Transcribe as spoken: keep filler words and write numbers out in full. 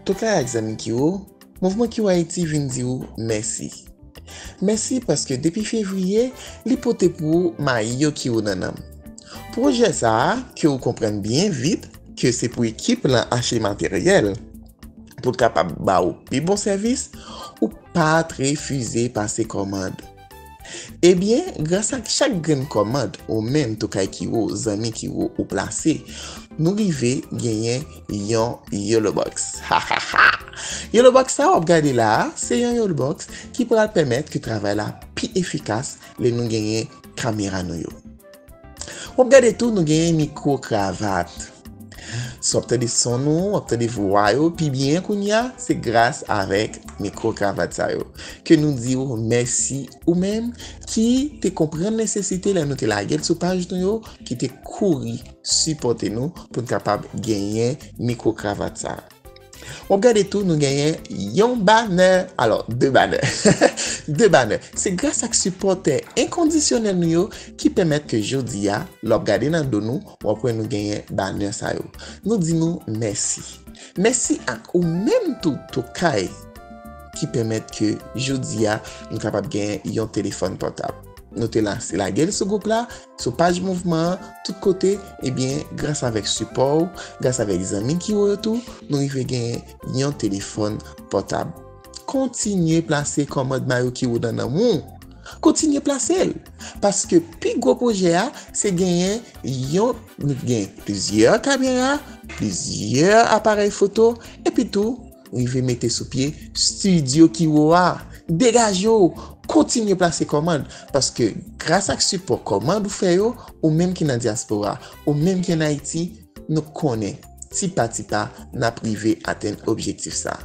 Tokay ak zanmi Kiwo, Mouvman Kiwo Ayiti vin di w mèsi. Mèsi paske depi fevriye, li pote pou ou mayo Kiwo nan nanm. Pwojè sa a, ke ou konprann byen vit ke se pou ekip lan achte materyèl, pou l kapab ba ou pi bon sèvis, ou pa t refize pase kòmand. Ebyen, gras ak chak grenn kòmand ou menm Tokay Kiwo, zanmi Kiwo ou plase, nou rive genyen yon Yolo Box. Ha, ha, ha! Yolo Box sa w ap gade la a, se yon Yolo Box ki pral pèmèt ke travay la pi efikas lè nou genyen kamera nou yo. W ap gade tou, nou genyen mikwo kravat. Si w ap tande son nou, w ap tande vwa yo pi byen kounye a, se gras avèk mikwo kravat sa yo. Ke nou di w mèsi ou menm ki te konprann nesesite lè nou te lage l sou paj nou yo, ki te kouri sipòte nou pou n kapab genyen mikwo kravat sa. W ap gade tou, nou genyen yon banè. Alò, de banè. De banè. Se gras ak sipòtè enkondisyonèl nou yo ki pèmèt ke jodi a, lè w ap gade nan do nou, w ap wè nou genyen banè sa yo. Nou di nou mèsi. Mèsi ak ou menm tou, Tokay, ki pèmèt ke jodi a, nou kapab genyen yon telefòn pòtab. Nou te lase lage l sou gwoup la, sou paj mouvman an, tout kote, ebyen, gras avèk sipò w, gras avèk zanmi Kiwo yo tou, nou rive genyen yon telefòn pòtab. Kontinye plase kòmand mayo Kiwo nan nanm ou. Kontinye plase l. Paske pi gwo pwojè a, se genyen yon, nou gen plizyè kamera, plizyè aparèy foto, epi tou, rive mete sou pye estidyo Kiwo a. Degaje w, kontinye plase kòmand, paske gras ak sipò kòmand ou fè yo, ou menm ki nan dyaspora, ou menm ki ann Ayiti, nou konnen, ti pa ti pa, n ap rive atenn objektif sa.